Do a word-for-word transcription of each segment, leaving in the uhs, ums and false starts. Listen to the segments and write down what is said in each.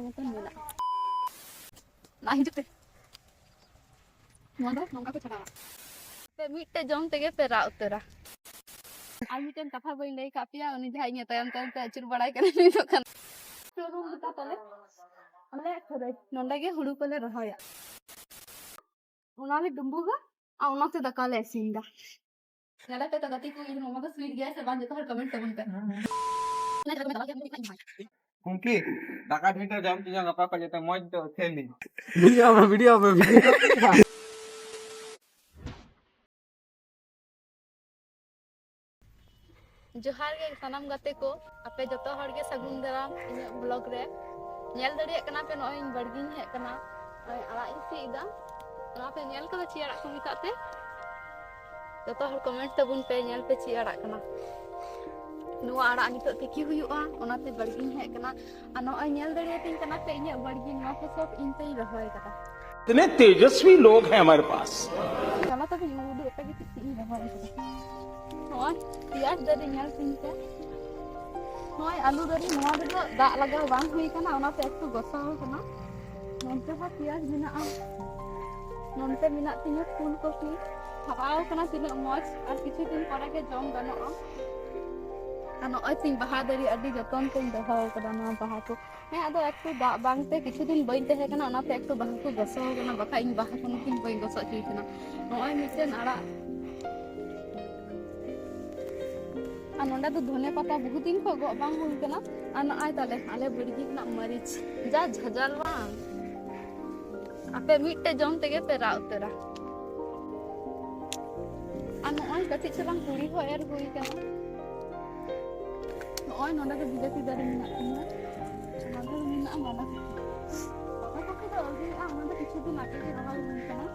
ᱢᱚᱛᱚᱱ ᱢᱮᱱᱟᱜᱼᱟ᱾ ᱞᱟ ᱦᱤᱡᱩᱜ ᱛᱮ᱾ ᱱᱚᱣᱟ ᱫᱚ ᱱᱚᱝᱠᱟ ᱠᱚ ᱪᱷᱟᱰᱟᱣᱟ᱾ ᱯᱮ ᱢᱤᱫᱴᱮᱡ ᱡᱚᱢ ᱛᱮᱜᱮ ᱯᱮ ᱨᱟᱜ ᱩᱛᱟᱹᱨᱟ᱾ ᱟᱨ ᱢᱤᱫᱴᱮᱱ ᱠᱟᱛᱷᱟ ᱵᱟᱹᱧ ᱞᱟᱹᱭ ᱠᱟᱜ ᱯᱮᱭᱟ, ᱩᱱᱤ ᱡᱟᱦᱟᱸᱭ ᱤᱧ ᱛᱟᱭᱚᱢ ᱛᱟᱭᱚᱢ ᱛᱮ ᱟᱹᱪᱩᱨ ᱵᱟᱲᱟᱭ ᱠᱟᱱᱟ, ᱩᱱᱤ ᱫᱚ ᱠᱟᱱᱟ᱾ ᱱᱚᱰᱮ ᱜᱮ ᱦᱩᱲᱩ ᱠᱚᱞᱮ ᱨᱚᱦᱚᱭᱟ᱾ ᱚᱱᱟ ᱞᱮ ᱰᱩᱸᱵᱩᱜᱟ ᱟᱨ ᱚᱱᱟᱛᱮ ᱫᱟᱠᱟ ᱞᱮ ᱤᱥᱤᱱ ᱮᱫᱟ᱾ ᱧᱮᱞ ᱯᱮ ᱛᱚ ᱜᱟᱛᱮ ᱠᱚ, ᱤᱧ ᱢᱟᱢᱟ ᱫᱚ sweet ᱜᱮᱭᱟ ᱥᱮ ᱵᱟᱝ, ᱡᱚᱛᱚ ᱦᱚᱲ comment ᱛᱟᱵᱚᱱ ᱯᱮ᱾ ᱯᱩᱝᱠᱤ, ᱫᱟᱠᱟ ᱰᱷᱮᱨ ᱰᱷᱮᱨ ᱡᱚᱢ ᱦᱚᱪᱚᱧᱟ, ᱜᱟᱯᱟ ᱠᱷᱚᱱ ᱡᱟᱛᱮ ᱢᱚᱡᱽ ᱛᱮ ᱩᱴᱷᱟᱹᱣ ᱞᱤᱧ᱾ ᱵᱷᱤᱰᱤᱭᱳ ᱢᱮ, ᱵᱷᱤᱰᱤᱭᱳ ᱢᱮ, ᱵᱷᱤᱰᱤᱭᱳ᱾ ᱡᱚᱦᱟᱨ ᱜᱮ ᱥᱟᱱᱟᱢ ᱜᱟᱛᱮ ᱠᱚ, ᱟᱯᱮ ᱡᱚᱛᱚ ᱦᱚᱲ ᱜᱮ ᱥᱟᱹᱜᱩᱱ ᱫᱟᱨᱟᱢ ᱤᱧᱟᱹᱜ vlog ᱨᱮ᱾ ᱧᱮᱞ ᱫᱟᱲᱮᱭᱟᱜ ᱠᱟᱱᱟ ᱯᱮ, ᱱᱚᱜᱼᱚᱭ ᱤᱧ ᱵᱟᱲᱜᱮᱧ ᱦᱮᱡ ᱟᱠᱟᱱᱟ, ᱱᱚᱜᱼᱚᱭ ᱟᱲᱟᱜ ᱤᱧ ᱥᱤᱫ ᱮᱫᱟ᱾ ᱱᱚᱣᱟ ᱯᱮ ᱧᱮᱞ ᱠᱟᱫᱟ ᱪᱮᱫ ᱟᱲᱟᱜ ᱠᱚ ᱢᱮᱛᱟᱜ ᱛᱮ? ᱡᱚᱛᱚ ᱦᱚᱲ comment ᱛᱟᱵᱚᱱ ᱯᱮ, ᱧᱮᱞ ᱯᱮ ᱪᱮᱫ ᱟᱲᱟᱜ ᱠᱟᱱᱟ᱾ ᱱᱚᱣᱟ ᱟᱲᱟᱜ ᱱᱤᱛᱚᱜ ᱛᱤᱠᱤ ᱦᱩᱭᱩᱜᱼᱟ, ᱚᱱᱟᱛᱮ ᱵᱟᱲᱜᱮᱧ ᱦᱮᱡ ᱟᱠᱟᱱᱟ᱾ ᱟᱨ ᱱᱚᱜᱼᱚᱭ ᱧᱮᱞ ᱫᱟᱲᱮᱭᱟᱛᱤᱧ ᱠᱟᱱᱟ ᱯᱮ, ᱤᱧᱟᱹᱜ ᱵᱟᱲᱜᱮ ᱱᱚᱣᱟ ᱠᱚ ᱥᱚᱵ ᱤᱧ ᱛᱮᱧ ᱨᱚᱦᱚᱭ ᱠᱟᱫᱟ᱾ इतने तेजस्वी लोग हैं हमारे पास। ᱪᱟᱞᱟᱣ ᱠᱟᱛᱮ ᱤᱧ ᱩᱫᱩᱜ ᱟᱯᱮ ᱜᱮ ᱪᱮᱫ ᱪᱮᱫ ᱤᱧ ᱨᱚᱦᱚᱭ ᱠᱟᱫᱟ᱾ ᱱᱚᱜᱼᱚᱭ ᱯᱮᱸᱭᱟᱡᱽ ᱫᱟᱨᱮ ᱧᱮᱞ ᱛᱤᱧ ᱯᱮ᱾ ᱱᱚᱜᱼᱚᱭ ᱟᱹᱞᱩ ᱫᱟᱨᱮ, ᱱᱚᱣᱟ ᱨᱮᱫᱚ ᱫᱟᱜ ᱞᱟᱜᱟᱣ ᱵᱟᱝ ᱦᱩᱭ ᱠᱟᱱᱟ, ᱚᱱᱟᱛᱮ ᱮᱠᱴᱩ ᱜᱚᱥᱟᱣ ᱠᱟᱱᱟ᱾ ᱱᱚᱱᱛᱮ ᱦᱚᱸ ᱯᱮᱸᱭᱟᱡᱽ ᱢᱮᱱᱟᱜᱼᱟ, ᱱᱚᱱᱛᱮ ᱢᱮᱱᱟᱜ ᱛᱤᱧᱟᱹ ᱯᱷᱩᱞ ᱠᱚᱯᱤ, ᱦᱟᱨᱟᱣ ᱠᱟᱱᱟ ᱛᱤᱱᱟᱹᱜ ᱢᱚᱡᱽ, ᱟᱨ ᱠᱤᱪᱷᱩ ᱫᱤᱱ ᱯᱚᱨᱮ ᱜᱮ ᱡᱚᱢ ᱜᱟᱱᱚᱜᱼᱟ᱾ ᱟᱨ ᱱᱚᱜᱼᱚᱭ ᱛᱤᱧ ᱵᱟᱦᱟ ᱫᱟᱨᱮ, ᱟᱹᱰᱤ ᱡᱚᱛᱚᱱ ᱛᱤᱧ ᱫᱚᱦᱚ ᱠᱟᱫᱟ ᱱᱚᱣᱟ ᱵᱟᱦᱟ ᱠᱚ᱾ ᱦᱮᱸ, ᱟᱫᱚ ᱮᱠᱴᱩ ᱫᱟᱜ ᱵᱟᱝᱛᱮ ᱠᱤᱪᱷᱩ ᱫᱤᱱ ᱵᱟᱹᱧ ᱛᱟᱦᱮᱸ ᱠᱟᱱᱟ, ᱚᱱᱟᱛᱮ ᱮᱠᱴᱩ ᱵᱟᱦᱟ ᱠᱚ ᱜᱚᱥᱚ ᱠᱟᱱᱟ, ᱵᱟᱠᱷᱟᱡ ᱤᱧ ᱵᱟᱦᱟ ᱠᱚᱱᱚ ᱫᱤᱱ ᱵᱟᱹᱧ ᱜᱚᱥᱚ ᱦᱚᱪᱚᱭ ᱠᱟᱱᱟ᱾ ᱱᱚᱜᱼᱚᱭ ᱢᱤᱫᱴᱮᱱ ᱟᱲᱟᱜ, ᱟᱨ ᱱᱚᱸᱰᱮ ᱫᱚ ᱫᱷᱚᱱᱮ ᱯᱟᱛᱟ ᱵᱚᱦᱩ ᱫᱤᱱ ᱠᱷᱚᱱ ᱜᱚᱜ ᱵᱟᱝ ᱦᱩᱭ ᱠᱟᱱᱟ᱾ ᱟᱨ ᱱᱚᱜᱼᱚᱭ ᱛᱟᱞᱮ ᱟᱞᱮ ᱵᱟᱲᱜᱮ ᱨᱮᱱᱟᱜ ᱢᱟᱹᱨᱤᱪ, ᱡᱟ ᱡᱷᱟᱡᱟᱞ ᱵᱟᱝ, ᱟᱯᱮ ᱢᱤᱫᱴᱮᱡ ᱡᱚᱢ ᱛᱮᱜᱮ ᱯᱮ ᱨᱟᱜ ᱩᱛᱟᱹᱨᱟ᱾ ᱟᱨ ᱱᱚᱜᱼᱚᱭ ᱠᱟᱹᱴᱤᱡ ᱪᱟᱞᱟᱝ ᱛᱩᱲᱤ ᱦᱚᱸ ᱮᱨ ᱦᱩᱭ ᱠᱟᱱᱟ᱾ ᱱᱚᱜᱼᱚᱭ ᱱᱚᱸᱰᱮ ᱫᱚ ᱵᱤᱞᱟᱹᱛᱤ ᱫᱟᱨᱮ ᱢᱮᱱᱟᱜ ᱛᱤᱧᱟ, ᱱᱚᱸᱰᱮ ᱫᱚ ᱢᱮᱱᱟᱜᱼᱟ ᱵᱟᱸᱫᱷᱟ ᱠᱚᱯᱤ᱾ ᱵᱟᱸᱫᱷᱟ ᱠᱚᱯᱤ ᱫᱚ ᱟᱹᱣᱨᱤᱭᱟᱜᱼᱟ, ᱚᱱᱟ ᱫᱚ ᱠᱤᱪᱷᱩ ᱫᱤᱱ ᱟᱜᱮ ᱜᱮ ᱨᱚᱦᱚᱭ ᱦᱩᱭ ᱠᱟᱱᱟ᱾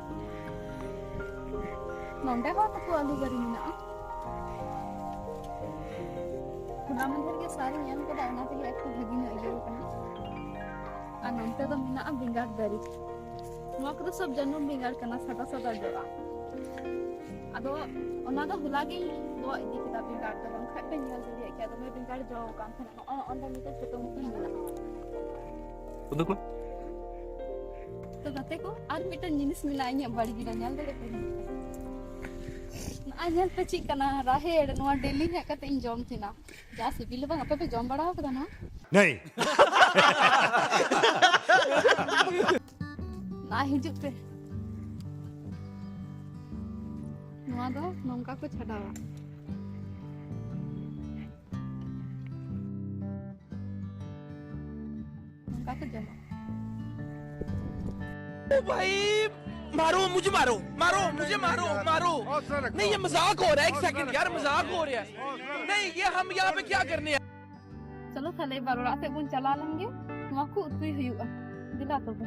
ᱱᱚᱸᱰᱮ ᱦᱚᱸ ᱛᱟᱠᱚ ᱟᱹᱞᱩ ᱫᱟᱨᱮ ᱢᱮᱱᱟᱜᱼᱟ᱾ ᱦᱚᱞᱟ ᱢᱟᱫᱷᱮᱨ ᱜᱮ ᱥᱟᱨ ᱤᱧ ᱮᱢ ᱠᱟᱫᱟ, ᱚᱱᱟ ᱛᱮᱜᱮ ᱮᱠᱴᱩ ᱵᱷᱟᱹᱜᱤ ᱧᱚᱜ ᱤᱭᱟᱹ ᱠᱟᱱᱟ᱾ ᱟᱨ ᱱᱚᱱᱛᱮ ᱫᱚ ᱢᱮᱱᱟᱜᱼᱟ ᱵᱮᱸᱜᱟᱲ ᱫᱟᱨᱮ᱾ ᱱᱚᱣᱟ ᱠᱚᱫᱚ ᱥᱚᱵ ᱡᱟᱹᱱᱩᱢ ᱵᱮᱸᱜᱟᱲ ᱠᱟᱱᱟ, ᱥᱟᱫᱟ ᱥᱟᱫᱟ ᱡᱚᱜᱼᱟ᱾ ᱟᱫᱚ ᱚᱱᱟ ᱫᱚ ᱦᱚᱞᱟ ᱜᱤᱧ ᱜᱚᱜ ᱤᱫᱤ ᱠᱮᱫᱟ ᱵᱮᱸᱜᱟᱲ ᱫᱚ, ᱵᱟᱝᱠᱷᱟᱡ ᱯᱮ ᱧᱮᱞ ᱫᱟᱲᱮᱭᱟᱜ ᱠᱮᱭᱟ, ᱫᱚᱢᱮ ᱵᱮᱸᱜᱟᱲ ᱡᱚ ᱟᱠᱟᱱ ᱛᱟᱦᱮᱱᱟ᱾ ᱱᱚᱜᱼᱚᱭ ᱚᱸᱰᱮ ᱢᱤᱫᱴᱮᱡ ᱪᱷᱳᱴᱳ ᱢᱚᱛᱚᱱ ᱢᱮᱱᱟᱜᱼᱟ᱾ ᱩᱫᱩᱜ ᱢᱮ᱾ ᱛᱚ ᱜᱟᱛᱮ ᱠᱚ, ᱟᱨ ᱢᱤᱫᱴᱟᱝ ᱡᱤᱱᱤᱥ ᱢᱮᱱᱟᱜᱼᱟ ᱤᱧᱟᱹᱜ ᱵᱟᱲᱜᱮ ᱨᱮ, ᱧᱮᱞ ᱫᱟᱲᱮᱭᱟᱜ ᱠᱟᱱᱟ? ᱱᱚᱜᱼᱚᱭ ᱧᱮᱞ ᱯᱮ, ᱪᱮᱫ ᱠᱟᱱᱟ? ᱨᱟᱦᱮᱲ᱾ ᱱᱚᱣᱟ ᱰᱮᱞᱤ ᱦᱮᱡ ᱠᱟᱛᱮ ᱤᱧ ᱡᱚᱢ ᱛᱟᱦᱮᱱᱟ᱾ ᱡᱟ ᱥᱤᱵᱤᱞ ᱵᱟᱝ, ᱟᱯᱮ ᱯᱮ ᱡᱚᱢ ᱵᱟᱲᱟ ᱟᱠᱟᱫᱟ ᱱᱚᱣᱟ? ᱱᱮᱭ᱾ ᱱᱟ, ᱦᱤᱡᱩᱜ ᱯᱮ᱾ ᱱᱚᱣᱟ ᱫᱚ ᱱᱚᱝᱠᱟ ᱠᱚ ᱪᱷᱟᱰᱟᱣᱟ᱾ ᱱᱚᱝᱠᱟ ᱠᱚ ᱡᱚᱢᱟ᱾ ओ भाई, मारो, मुझे मारो, मारो, मुझे मारो, मारो। नहीं, ये मजाक हो रहा है, एक सेकंड यार, मजाक हो रहा है। नहीं, ये हम यहाँ पे क्या करने आए? ᱪᱚᱞᱚ ᱛᱟᱦᱞᱮ ᱮᱵᱟᱨ ᱚᱲᱟᱜ ᱥᱮᱫ ᱵᱚᱱ ᱪᱟᱞᱟᱣ ᱞᱮᱱ ᱜᱮ, ᱱᱚᱣᱟ ᱠᱚ ᱩᱛᱩᱭ ᱦᱩᱭᱩᱜᱼᱟ᱾ ᱫᱮᱞᱟ ᱛᱚᱵᱮ᱾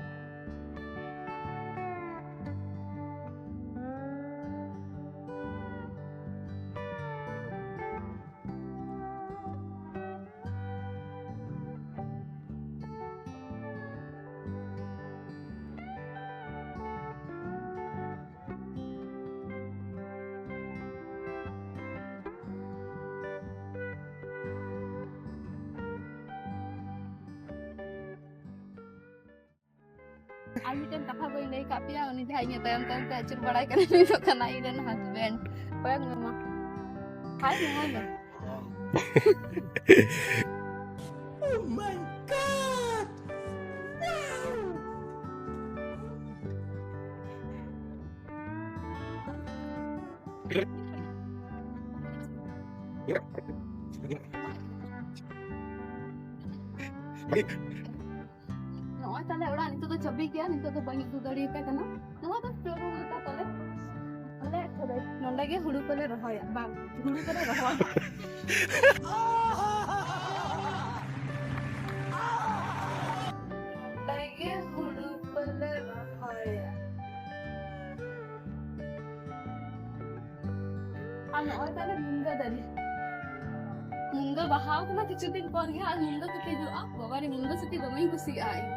ᱟᱨ ᱢᱤᱫᱴᱮᱱ ᱠᱟᱛᱷᱟ ᱵᱟᱹᱧ ᱞᱟᱹᱭ ᱠᱟᱜ ᱯᱮᱭᱟ, ᱩᱱᱤ ᱡᱟᱦᱟᱸᱭ ᱤᱧᱟᱹᱜ ᱛᱟᱭᱚᱢ ᱛᱟᱭᱚᱢ ᱛᱮ ᱟᱹᱪᱩᱨ ᱵᱟᱲᱟᱭ ᱠᱟᱱᱟ, ᱩᱱᱤ ᱫᱚ ᱠᱟᱱᱟ ᱤᱧ ᱨᱮᱱ ᱦᱟᱥᱵᱮᱱᱰ᱾ ᱠᱚᱭᱚᱜ ᱢᱮ ᱢᱟ᱾ ᱦᱟᱭ ᱢᱮ, ᱦᱟᱭ ᱢᱮ᱾ Oh my God! Wow! ᱱᱚᱜᱼᱚᱭ ᱛᱟᱦᱞᱮ ᱚᱲᱟᱜ ᱱᱤᱛᱚᱜ ᱫᱚ ᱪᱟᱹᱵᱤ ᱜᱮᱭᱟ, ᱱᱤᱛᱚᱜ ᱫᱚ ᱵᱟᱹᱧ ᱩᱫᱩᱜ ᱫᱟᱲᱮᱭᱟᱯᱮ ᱠᱟᱱᱟ᱾ ᱱᱚᱣᱟ ᱫᱚ ᱥᱴᱳᱨ ᱨᱩᱢ ᱞᱮᱠᱟ ᱛᱟᱞᱮ᱾ ᱟᱞᱮ ᱛᱚᱵᱮ ᱱᱚᱸᱰᱮ ᱜᱮ ᱦᱩᱲᱩ ᱠᱚᱞᱮ ᱨᱚᱦᱚᱭᱟ, ᱵᱟᱝ, ᱦᱩᱲᱩ ᱠᱚᱞᱮ ᱨᱚᱦᱚᱭᱟ᱾ ᱱᱚᱸᱰᱮ ᱜᱮ ᱦᱩᱲᱩ ᱠᱚᱞᱮ ᱨᱚᱦᱚᱭᱟ᱾ ᱟᱨ ᱱᱚᱜᱼᱚᱭ ᱛᱟᱞᱮ ᱢᱩᱱᱜᱟᱹ ᱫᱟᱨᱮ᱾ ᱢᱩᱱᱜᱟᱹ ᱵᱟᱦᱟᱣ ᱠᱟᱱᱟ ᱠᱤᱪᱷᱩ ᱫᱤᱱ ᱯᱚᱨ ᱜᱮ, ᱟᱨ ᱢᱩᱱᱜᱟᱹ ᱥᱩᱴᱤ ᱡᱚᱜᱼᱟ᱾ ᱵᱟᱵᱟᱨᱮ, ᱢᱩᱱᱜᱟᱹ ᱥᱩᱴᱤ ᱫᱚᱢᱮᱧ ᱠᱩᱥᱤᱭᱟᱜᱼᱟ ᱤᱧ᱾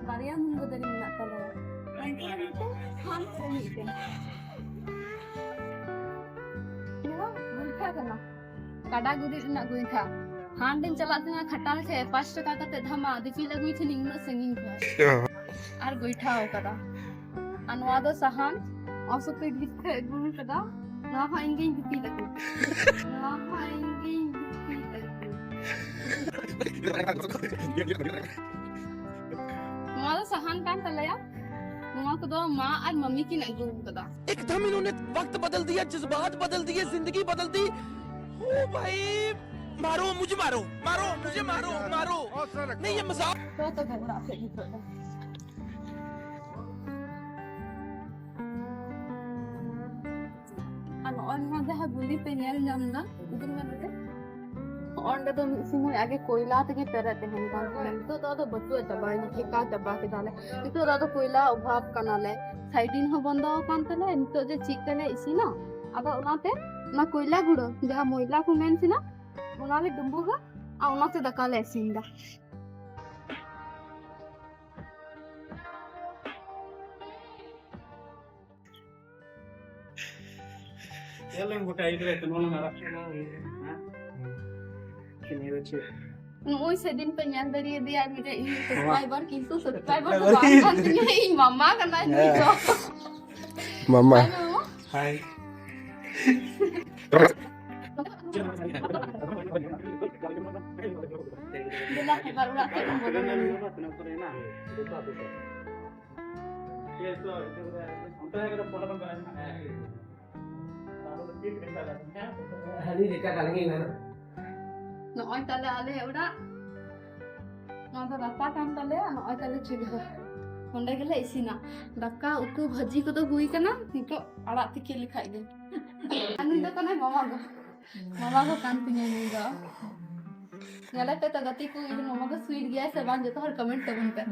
ᱵᱟᱨᱭᱟ ᱢᱩᱱᱜᱟᱹ ᱫᱟᱨᱮ ᱢᱮᱱᱟᱜ ᱛᱟᱞᱮᱭᱟ᱾ ᱚᱱᱛᱮ ᱨᱮ ᱢᱤᱫᱴᱮᱱ, ᱦᱟᱱᱛᱮ ᱨᱮ ᱢᱤᱫᱴᱮᱱ᱾ ᱱᱚᱣᱟ ᱜᱚᱭᱴᱷᱟ ᱠᱟᱱᱟ, ᱠᱟᱰᱟ ᱜᱩᱨᱤᱡ ᱨᱮᱱᱟᱜ ᱜᱚᱭᱴᱷᱟ᱾ ᱦᱟᱸᱰᱮᱧ ᱪᱟᱞᱟᱜ ᱛᱟᱦᱮᱸᱱᱟ ᱠᱷᱟᱴᱟᱞ ᱴᱷᱮᱡ ᱯᱟᱸᱪ ᱴᱟᱠᱟ ᱠᱟᱛᱮ ᱫᱷᱟᱢᱟ ᱫᱤᱯᱤᱞ ᱟᱹᱜᱩᱭ ᱛᱟᱦᱮᱱᱤᱧ ᱩᱱᱟᱹᱜ ᱥᱟᱺᱜᱤᱧ ᱠᱷᱚᱱ᱾ ᱟᱨ ᱜᱚᱭᱴᱷᱟᱣ ᱠᱟᱫᱟ᱾ ᱟᱨ ᱱᱚᱣᱟ ᱫᱚ ᱥᱟᱦᱟᱱ, ᱚᱥᱚᱯᱤ ᱵᱷᱤᱛ ᱠᱷᱚᱡ ᱟᱹᱜᱩ ᱠᱟᱫᱟ᱾ ᱱᱚᱣᱟ ᱦᱚᱸ ᱤᱧ ᱜᱤᱧ ᱫᱤᱯᱤᱞ ᱟᱹᱜᱩ᱾ ᱱᱚᱣᱟ ᱦᱚᱸ ᱤᱧ ᱜᱤᱧ ᱫᱤᱯᱤᱞ ᱟᱹᱜᱩ᱾ ᱱᱚᱣᱟ ᱫᱚ ᱥᱟᱦᱟᱱ ᱠᱟᱱ ᱛᱟᱞᱮᱭᱟ᱾ ᱱᱚᱣᱟ ᱠᱚᱫᱚ ᱢᱟ ᱟᱨ ᱢᱟᱢᱤ ᱠᱤᱱ ᱟᱹᱜᱩ ᱠᱟᱫᱟ᱾ एकदम इन्होंने वक्त बदल दिया, जज्बात बदल दिए, जिंदगी बदल दी। ओ भाई, मारो मुझे, मारो, मारो मुझे, मारो, मारो। नहीं, ये मजाक। ᱛᱚ, ᱛᱚᱵᱮ ᱚᱲᱟᱜ ᱥᱮᱫ ᱱᱤᱛᱚᱜ ᱫᱚ᱾ ᱟᱨ ᱱᱚᱜᱼᱚᱭ ᱱᱚᱣᱟ ᱡᱟᱦᱟᱸ ᱜᱩᱞᱤ ᱯᱮ ᱧᱮᱞ ᱧᱟᱢ ᱮᱫᱟ, ᱩᱫᱩᱜ ᱢᱮ ᱱᱚᱰᱮ᱾ ᱚᱸᱰᱮ ᱫᱚ ᱢᱤᱫ ᱥᱚᱢᱚᱭ ᱟᱜᱮ ᱠᱚᱭᱞᱟ ᱛᱮᱜᱮ ᱯᱮᱨᱮᱡ ᱛᱟᱦᱮᱱ ᱠᱟᱱ ᱛᱟᱦᱮᱱᱟ, ᱱᱤᱛᱚᱜ ᱫᱚ ᱟᱫᱚ ᱵᱟᱹᱪᱩᱜᱼᱟ, ᱪᱟᱵᱟᱭᱮᱱᱟ, ᱴᱷᱮᱠᱟᱣ ᱪᱟᱵᱟ ᱠᱮᱫᱟᱞᱮ᱾ ᱱᱤᱛᱚᱜ ᱫᱚ ᱟᱫᱚ ᱠᱚᱭᱞᱟ ᱚᱵᱷᱟᱵ ᱠᱟᱱᱟᱞᱮ, ᱥᱟᱭᱰᱤᱱ ᱦᱚᱸ ᱵᱚᱱᱫᱚ ᱟᱠᱟᱱ ᱛᱟᱞᱮ᱾ ᱱᱤᱛᱚᱜ ᱡᱮ ᱪᱮᱫ ᱛᱮᱞᱮ ᱤᱥᱤᱱᱟ, ᱟᱫᱚ ᱚᱱᱟᱛᱮ ᱚᱱᱟ ᱠᱚᱭᱞᱟ ᱜᱩᱲᱟᱹ ᱡᱟᱦᱟᱸ ᱢᱚᱭᱞᱟ ᱠᱚ ᱢᱮᱱ ᱛᱟᱦᱮᱱᱟ, ᱚᱱᱟᱞᱮ ᱰᱩᱸᱵᱩᱜᱟ ᱟᱨ ᱚᱱᱟᱛᱮ ᱫᱟᱠᱟ ᱞᱮ ᱤᱥᱤᱱ ᱮᱫᱟ᱾ ᱧᱮᱞ ᱞᱮᱢ ᱜᱚᱴᱟ ᱤᱫᱤ ᱨᱮ ᱛᱮᱢᱚᱱ ᱢᱟᱨᱟᱝ ᱦᱮᱸ? ᱪᱮᱫ ᱱᱤᱭᱟᱹ ᱫᱚ ᱪᱮᱫ? ᱱᱚᱜᱼᱚᱭ ᱥᱮᱫᱤᱱ ᱯᱮ ᱧᱮᱞ ᱫᱟᱲᱮᱭᱟᱫᱮᱭᱟ ᱢᱤᱫᱴᱮᱡ ᱤᱧ ᱥᱟᱵᱥᱠᱨᱟᱭᱵᱟᱨ, ᱠᱤᱱᱛᱩ ᱥᱟᱵᱥᱠᱨᱟᱭᱵᱟᱨ ᱫᱚ ᱵᱟᱝ ᱠᱟᱱ ᱛᱤᱧᱟᱹ, ᱤᱧ ᱢᱟᱢᱟ ᱠᱟᱱᱟᱭ ᱱᱩᱭ ᱫᱚ᱾ ᱢᱟᱢᱟ᱾ ᱦᱟᱭ ᱢᱟᱢᱟ᱾ ᱦᱟᱭ᱾ ᱫᱮᱞᱟ ᱮᱵᱟᱨ ᱚᱲᱟᱜ ᱥᱮᱫ ᱵᱚᱱ ᱵᱚᱞᱚ ᱞᱮᱱ ᱜᱮ᱾ ᱦᱟᱹᱱᱤ ᱞᱮᱠᱟ ᱠᱟᱱ ᱜᱮ ᱢᱮᱱᱟ᱾ ᱱᱚᱜᱼᱚᱭ ᱛᱟᱞᱮ ᱟᱞᱮ ᱚᱲᱟᱜ, ᱱᱚᱣᱟ ᱫᱚ ᱨᱟᱯᱟ ᱠᱟᱱ ᱛᱟᱞᱮᱭᱟ᱾ ᱱᱚᱜᱼᱚᱭ ᱛᱟᱞᱮ ᱪᱩᱞᱦᱟᱹ, ᱚᱸᱰᱮ ᱜᱮᱞᱮ ᱤᱥᱤᱱᱟ᱾ ᱫᱟᱠᱟ ᱩᱛᱩ ᱵᱷᱟᱹᱡᱤ ᱠᱚᱫᱚ ᱦᱩᱭ ᱠᱟᱱᱟ, ᱱᱤᱛᱚᱜ ᱟᱲᱟᱜ ᱛᱤᱠᱤ ᱞᱮᱠᱷᱟᱡ ᱜᱮ᱾ ᱟᱨ ᱱᱩᱭ ᱫᱚ ᱠᱟᱱᱟᱭ ᱢᱟᱢᱟ ᱜᱚ᱾ ᱢᱟᱢᱟ ᱜᱚ ᱠᱟᱱ ᱛᱤᱧᱟᱹ ᱱᱩᱭ ᱫᱚ᱾ ᱧᱮᱞᱮ ᱯᱮ ᱛᱚ ᱜᱟᱛᱮ ᱠᱚ, ᱤᱧ ᱢᱟᱢᱟ ᱜᱚ sweet ᱜᱮᱭᱟᱭ ᱥᱮ ᱵᱟᱝ, ᱡᱚᱛᱚ ᱦᱚᱲ comment ᱛᱟᱵᱚᱱ ᱯᱮ᱾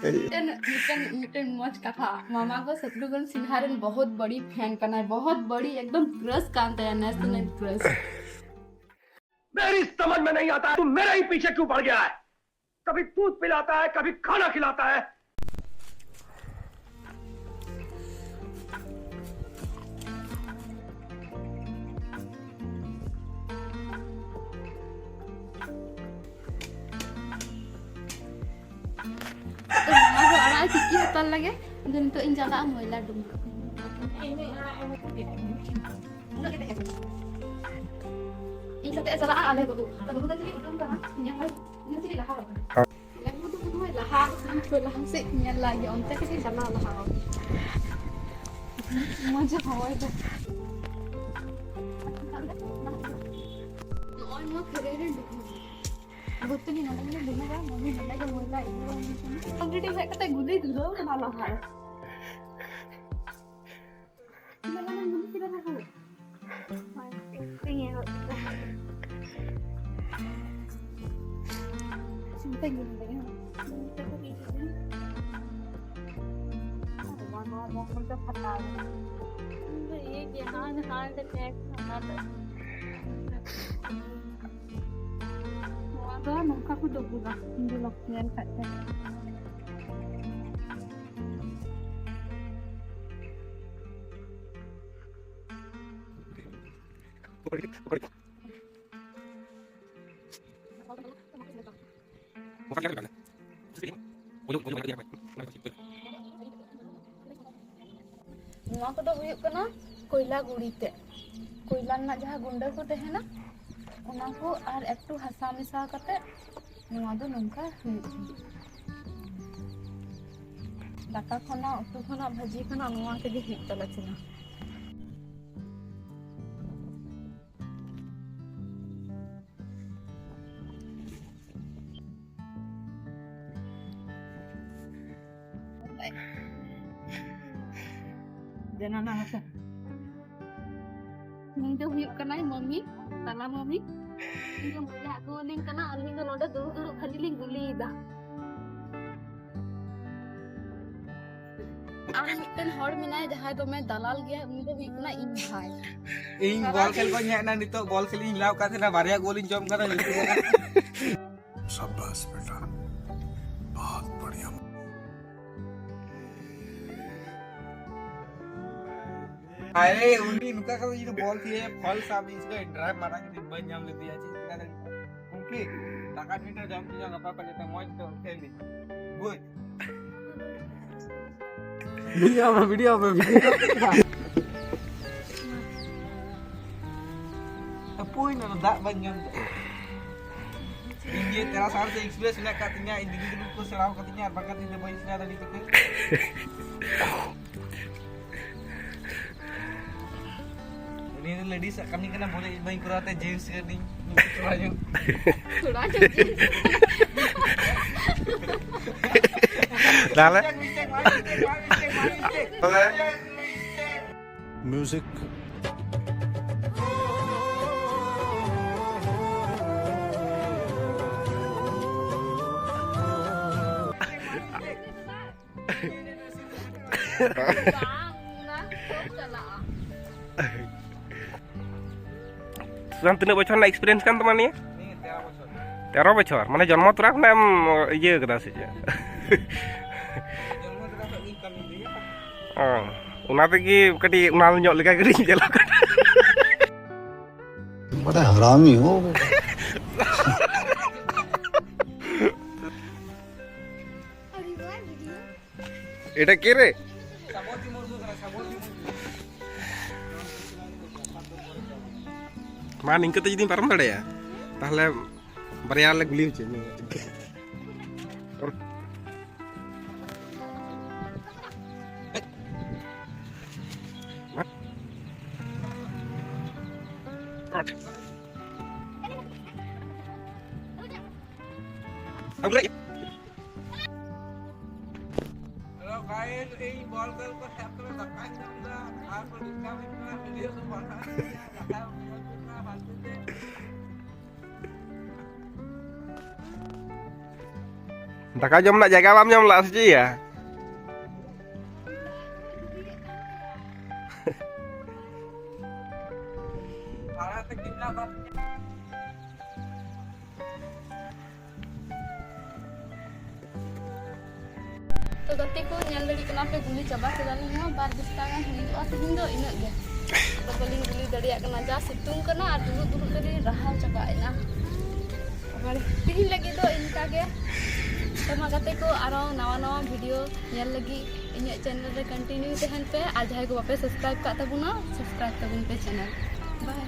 ᱢᱤᱫᱴᱮᱱ, ᱢᱤᱫᱴᱮᱱ, ᱢᱤᱫᱴᱮᱱ ᱢᱚᱡᱽ ᱠᱟᱛᱷᱟ, ᱢᱟᱢᱟ ᱜᱚ ᱥᱟᱛᱨᱩᱜᱷᱱ ᱥᱤᱱᱦᱟ ᱨᱮᱱ ᱵᱚᱦᱩᱛ ᱵᱟᱲᱤ fan ᱠᱟᱱᱟᱭ, ᱵᱚᱦᱩᱛ ᱵᱟᱲᱤ, ᱮᱠᱫᱚᱢ crush ᱠᱟᱱ ᱛᱟᱭᱟ, national crush᱾ मेरी समझ में नहीं आता है, तू मेरे ही पीछे क्यों पड़ गया है? कभी दूध पिलाता है, कभी खाना खिलाता है। ᱛᱤᱠᱤ ᱦᱟᱛᱟᱲ ᱞᱟᱜᱮ᱾ ᱤᱧ ᱫᱚ ᱱᱤᱛᱚᱜ ᱤᱧ ᱪᱟᱞᱟᱜᱼᱟ ᱢᱚᱭᱞᱟ ᱰᱩᱢᱵᱩᱜ᱾ ᱤᱧ ᱠᱟᱛᱮ ᱪᱟᱞᱟᱜᱼᱟ ᱟᱞᱮ ᱵᱟᱹᱦᱩ᱾ ᱟᱫᱚ ᱵᱟᱹᱦᱩ ᱫᱚ ᱪᱮᱫ ᱩᱰᱩᱝ ᱠᱟᱱᱟ? ᱧᱮᱞ ᱢᱮ᱾ ᱤᱧ ᱪᱮᱫ ᱞᱟᱦᱟ ᱟᱠᱟᱱᱟ? ᱵᱟᱹᱦᱩ ᱫᱚ ᱢᱚᱱᱮ ᱦᱚᱭ ᱞᱟᱦᱟ ᱟᱠᱟᱱᱟ᱾ ᱛᱚ ᱞᱟᱦᱟ ᱥᱮᱫ ᱧᱮᱞ ᱞᱟᱜᱮ, ᱚᱱᱛᱮ ᱠᱟᱹᱴᱤᱡ ᱪᱟᱞᱟᱣ ᱞᱟᱦᱟ᱾ ᱢᱚᱡᱽ ᱦᱚᱭ ᱫᱚ᱾ ᱱᱚᱜᱼᱚᱭ ᱱᱚᱣᱟ ᱠᱷᱟᱹᱨᱟᱹᱭ ᱨᱮ ᱰᱩᱵᱩᱡ᱾ ᱵᱷᱚᱨᱛᱤ ᱱᱚᱰᱮ ᱜᱮ ᱰᱩᱵᱩᱡᱟ, ᱢᱚᱢᱤ ᱱᱚᱰᱮ ᱜᱮ ᱢᱚᱭᱞᱟ ᱤᱫᱤ ᱵᱟᱝ ᱦᱩᱭ ᱠᱟᱱᱟ᱾ Already ᱦᱮᱡ ᱠᱟᱛᱮ ᱜᱩᱞᱤ ᱫᱷᱩᱨᱟᱹᱣ ᱠᱟᱱᱟ ᱞᱟᱦᱟ ᱨᱮ᱾ ᱤᱧ ᱫᱚ ᱢᱟᱱᱮ ᱢᱚᱱᱮ ᱠᱮᱫᱟ ᱵᱟᱹᱵᱩ᱾ ᱦᱳᱭ, ᱤᱧ ᱮᱦᱚᱵ ᱠᱮᱫᱟ᱾ ᱪᱤᱱᱛᱟᱹ ᱜᱮ ᱢᱤᱱᱟᱹᱧᱟ᱾ ᱪᱤᱱᱛᱟᱹ ᱠᱟᱛᱮ ᱤᱧ ᱱᱚᱣᱟ, ᱱᱚᱣᱟ ᱢᱚᱦᱚᱞ ᱫᱚ ᱯᱷᱟᱴᱟᱣ ᱮᱱᱟ᱾ ᱤᱧ ᱫᱚ ᱤᱭᱟᱹ ᱜᱮ, ᱦᱟᱱ, ᱦᱟᱱ ᱫᱚ ᱯᱮᱠ, ᱚᱱᱟ ᱫᱚ᱾ ᱱᱚᱣᱟ ᱫᱚ ᱱᱚᱝᱠᱟ ᱠᱚ ᱰᱩᱵᱩᱜᱟ, ᱧᱮᱞ ᱠᱷᱟᱡ ᱯᱮ᱾ ᱱᱚᱣᱟ ᱠᱚᱫᱚ ᱦᱩᱭᱩᱜ ᱠᱟᱱᱟ ᱠᱚᱭᱞᱟ ᱜᱩᱲᱤ ᱛᱮ, ᱠᱚᱭᱞᱟ ᱨᱮᱱᱟᱜ ᱡᱟᱦᱟᱸ ᱜᱩᱸᱰᱟᱹ ᱠᱚ ᱛᱟᱦᱮᱱᱟ, ᱚᱱᱟ ᱠᱚ ᱟᱨ ᱮᱠᱴᱩ ᱦᱟᱥᱟ ᱢᱮᱥᱟ ᱠᱟᱛᱮ ᱱᱚᱣᱟ ᱫᱚ ᱱᱚᱝᱠᱟ ᱦᱩᱭᱩᱜ ᱠᱟᱱᱟ᱾ ᱫᱟᱠᱟ ᱠᱷᱚᱱᱟᱜ, ᱩᱛᱩ ᱠᱷᱚᱱᱟᱜ, ᱵᱷᱟᱹᱡᱤ ᱠᱷᱚᱱᱟᱜ ᱱᱚᱣᱟ ᱛᱮᱜᱮ ᱦᱩᱭᱩᱜ ᱛᱟᱞᱮ ᱛᱟᱦᱮᱱᱟ᱾ ᱫᱮᱱᱟ ᱱᱟ ᱦᱟᱥᱟ᱾ ᱱᱩᱭ ᱫᱚ ᱦᱩᱭᱩᱜ ᱠᱟᱱᱟᱭ ᱢᱚᱢᱤ, ᱛᱟᱞᱟ ᱢᱚᱢᱤ᱾ ᱤᱧ ᱫᱚ ᱢᱚᱡᱟ ᱟᱹᱜᱩ ᱟᱹᱞᱤᱧ ᱠᱟᱱᱟ, ᱟᱹᱞᱤᱧ ᱫᱚ ᱱᱚᱰᱮ ᱫᱩᱲᱩᱵ ᱫᱩᱲᱩᱵ ᱠᱷᱟᱹᱞᱤ ᱞᱤᱧ ᱜᱩᱞᱤᱭᱮᱫᱟ᱾ ᱟᱨ ᱢᱤᱫᱴᱮᱱ ᱦᱚᱲ ᱢᱮᱱᱟᱭᱟ ᱡᱟᱦᱟᱸᱭ ᱫᱚᱢᱮ ᱫᱟᱞᱟᱞ ᱜᱮᱭᱟ, ᱩᱱᱤ ᱫᱚ ᱦᱩᱭᱩᱜ ᱠᱟᱱᱟ ᱤᱧ ᱵᱷᱟᱭ᱾ ᱤᱧ ᱵᱚᱞ ᱠᱷᱮᱞ ᱠᱚᱧ ᱦᱮᱡ ᱮᱱᱟ, ᱱᱤᱛᱚᱜ ᱵᱚᱞ ᱠᱷᱮᱞ ᱤᱧ ᱞᱟᱣ ᱠᱟᱫ ᱛᱟᱦᱮᱱᱟ, ᱵᱟᱨᱭᱟ ᱜᱳᱞ ᱤᱧ ᱡᱚᱢ ᱠᱟᱫᱟ, ᱧᱩᱛᱩᱢ ᱠᱟᱫᱟ᱾ शाबाश बेटा, बहुत बढ़िया। ᱟᱨᱮ, ᱩᱱᱤ ᱱᱚᱝᱠᱟ ᱠᱟᱛᱮ ᱡᱩᱫᱤ ᱵᱚᱞ ᱛᱤᱭᱟᱹ ᱯᱷᱚᱞ ᱥᱟᱵ ᱤᱧ ᱥᱮ ᱰᱨᱟᱭᱤᱵᱷ ᱢᱟᱨᱟᱝ ᱠᱟᱛᱮ ᱵᱟᱹᱧ ᱧᱟᱢ ᱞᱮᱫᱮᱭᱟ, ᱪᱮᱫ ᱪᱤᱠᱟ ᱫᱟᱲᱮᱭᱟᱜᱼᱟ? ᱩᱱᱠᱤ ᱫᱟᱠᱟ ᱴᱷᱤᱠ ᱴᱷᱟᱠ ᱡᱚᱢ ᱛᱤᱧᱟ, ᱜᱟᱯᱟ ᱠᱷᱚᱱ ᱡᱟᱛᱮ ᱢᱚᱡᱽ ᱛᱮ ᱠᱷᱮᱞ ᱤᱧ᱾ ᱵᱩᱡᱽ? ᱵᱷᱤᱰᱤᱭᱳ ᱢᱮ, ᱵᱷᱤᱰᱤᱭᱳ ᱢᱮ, ᱵᱷᱤᱰᱤᱭᱳ᱾ ᱦᱟᱯᱳᱭ, ᱱᱚᱣᱟ ᱫᱟᱜ ᱵᱟᱹᱧ ᱧᱟᱢ ᱮᱫᱟ᱾ ᱤᱧ ᱡᱮ ᱛᱮᱨᱟ ᱥᱟᱞ ᱥᱮ ᱮᱠᱥᱯᱨᱮᱥ ᱢᱮᱱᱟᱜ ᱟᱠᱟᱫ ᱛᱤᱧᱟ, ᱤᱧ ᱫᱤᱫᱤ ᱛᱟᱠᱚ ᱠᱚ ᱥᱮᱬᱟ ᱟᱠᱟᱫᱤᱧᱟ, ᱟᱨ ᱵᱟᱝᱠᱷᱟᱱ ᱤᱧ ᱫᱚ ᱵᱟᱹᱧ ᱥᱮᱬᱟ ᱫᱟᱲᱮ ᱠᱮᱫᱟ᱾ ᱩᱱᱤ ᱫᱚ ᱞᱮᱰᱤᱥ ᱟᱜ ᱠᱟᱹᱢᱤ ᱠᱟᱱᱟ, ᱵᱚᱞᱮ ᱤᱧ ᱵᱟᱹᱧ ᱠᱚᱨᱟᱣ ᱛᱮ ᱡᱮᱱᱴᱥ ᱠᱟᱹᱱᱟᱹᱧ᱾ ᱛᱷᱚᱲᱟ ᱧᱚᱜ᱾ ᱛᱷᱚᱲᱟ ᱧᱚᱜ ᱡᱮᱱᱴᱥ᱾ ᱛᱟᱦᱞᱮ? Music. ᱵᱟᱝ, ᱚᱱᱟ ᱠᱚ ᱪᱟᱞᱟᱜᱼᱟ᱾ ᱥᱩᱥᱟᱱᱛ, ᱛᱤᱱᱟᱹᱜ ᱵᱚᱪᱷᱚᱨ ᱨᱮᱱᱟᱜ ᱮᱠᱥᱯᱤᱨᱤᱭᱮᱱᱥ ᱠᱟᱱ ᱛᱟᱢᱟ ᱱᱤᱭᱟᱹ? ᱱᱤᱭᱟᱹ ᱛᱮᱨᱚ ᱵᱚᱪᱷᱚᱨ᱾ ᱛᱮᱨᱚ ᱵᱚᱪᱷᱚᱨ? ᱢᱟᱱᱮ ᱡᱚᱱᱢᱚ ᱛᱚᱨᱟ ᱠᱷᱚᱱᱟᱜ ᱮᱢ ᱤᱭᱟᱹ ᱠᱟᱫᱟ ᱥᱮ ᱪᱮᱫ? ᱡᱚᱱᱢᱚ ᱛᱚᱨᱟ ᱠᱷᱚᱱ ᱜᱤᱧ ᱠᱟᱹᱢᱤ ᱤᱫᱤᱭᱟ᱾ ᱚ, ᱚᱱᱟ ᱛᱮᱜᱮ ᱠᱟᱹᱴᱤᱡ ᱩᱱᱟᱞ ᱧᱚᱜ ᱞᱮᱠᱟ ᱜᱮᱞᱤᱧ ᱧᱮᱞᱚᱜ ᱠᱟᱱᱟ᱾ ᱵᱟᱰᱟ ᱦᱟᱨᱟᱢᱤ ᱦᱚ᱾ ᱮᱴᱟ ᱠᱮ ᱨᱮ? ᱢᱟ, ᱱᱤᱝᱠᱟᱹ ᱛᱮ ᱡᱩᱫᱤᱢ ᱯᱟᱨᱚᱢ ᱫᱟᱲᱮᱭᱟᱜᱼᱟ, ᱛᱟᱦᱞᱮ ᱵᱟᱨᱭᱟ ᱞᱮ ᱜᱩᱞᱤ ᱦᱚᱪᱚᱭ ᱢᱮᱭᱟ᱾ Hello guys, ᱤᱧ ᱵᱚᱞ ᱠᱷᱮᱞ ᱠᱚ ᱥᱟᱵ ᱠᱟᱛᱮ ᱫᱟᱠᱟᱧ ᱡᱚᱢ ᱮᱫᱟ, ᱟᱨ ᱠᱚ ᱰᱤᱥᱴᱟᱵ ᱤᱧ ᱠᱟᱱᱟ, ᱵᱷᱤᱰᱤᱭᱳ ᱠᱚ ᱵᱟᱲᱦᱟᱣ ᱤᱧ ᱠᱟᱱᱟ, ᱫᱟᱠᱟ ᱡᱚᱢ ᱦᱚᱪᱚ ᱠᱟᱱᱟ ᱵᱟᱝ ᱛᱮ᱾ ᱫᱟᱠᱟ ᱡᱚᱢ ᱨᱮᱱᱟᱜ ᱡᱟᱭᱜᱟ ᱵᱟᱢ ᱧᱟᱢ ᱞᱮᱫᱼᱟ ᱥᱮ ᱪᱮᱫ ᱭᱟ? ᱛᱚ ᱜᱟᱛᱮ ᱠᱚ, ᱧᱮᱞ ᱫᱟᱲᱮᱭᱟᱜ ᱠᱟᱱᱟ ᱯᱮ, ᱜᱩᱞᱤ ᱪᱟᱵᱟ ᱠᱮᱫᱟᱞᱮ᱾ ᱱᱚᱣᱟ ᱵᱟᱨ ᱵᱚᱥᱛᱟ ᱜᱟᱱ ᱦᱩᱭᱩᱜᱼᱟ ᱛᱮᱦᱮᱧ ᱫᱚ, ᱤᱱᱟᱹᱜ ᱜᱮ᱾ ᱟᱫᱚ ᱵᱟᱹᱞᱤᱧ ᱜᱩᱞᱤ ᱫᱟᱲᱮᱭᱟᱜ ᱠᱟᱱᱟ, ᱡᱟ ᱥᱤᱛᱩᱝ ᱠᱟᱱᱟ ᱟᱨ ᱫᱩᱲᱩᱵ ᱫᱩᱲᱩᱵ ᱛᱮᱞᱤᱧ ᱨᱟᱦᱟᱣ ᱪᱟᱵᱟᱭᱮᱱᱟ᱾ ᱟᱵᱟᱨ ᱛᱮᱦᱮᱧ ᱞᱟᱹᱜᱤᱫ ᱫᱚ ᱤᱱᱠᱟ ᱜᱮ᱾ ᱛᱚ ᱢᱟ ᱜᱟᱛᱮ ᱠᱚ, ᱟᱨᱚ ᱱᱟᱣᱟ ᱱᱟᱣᱟ ᱵᱷᱤᱰᱤᱭᱳ ᱧᱮᱞ ᱞᱟᱹᱜᱤᱫ ᱤᱧᱟᱹᱜ ᱪᱮᱱᱮᱞ ᱨᱮ ᱠᱚᱱᱴᱤᱱᱤᱭᱩ ᱛᱟᱦᱮᱱ ᱯᱮ, ᱟᱨ ᱡᱟᱦᱟᱸᱭ ᱠᱚ ᱵᱟᱯᱮ ᱥᱟᱵᱥᱠᱨᱟᱭᱤᱵ ᱠᱟᱜ ᱛᱟᱵᱚᱱᱟ, ᱥᱟᱵᱥᱠᱨᱟᱭᱤᱵ ᱛᱟᱵᱚᱱ ᱯᱮ ᱪᱮᱱᱮᱞ᱾ ᱵᱟᱭ᱾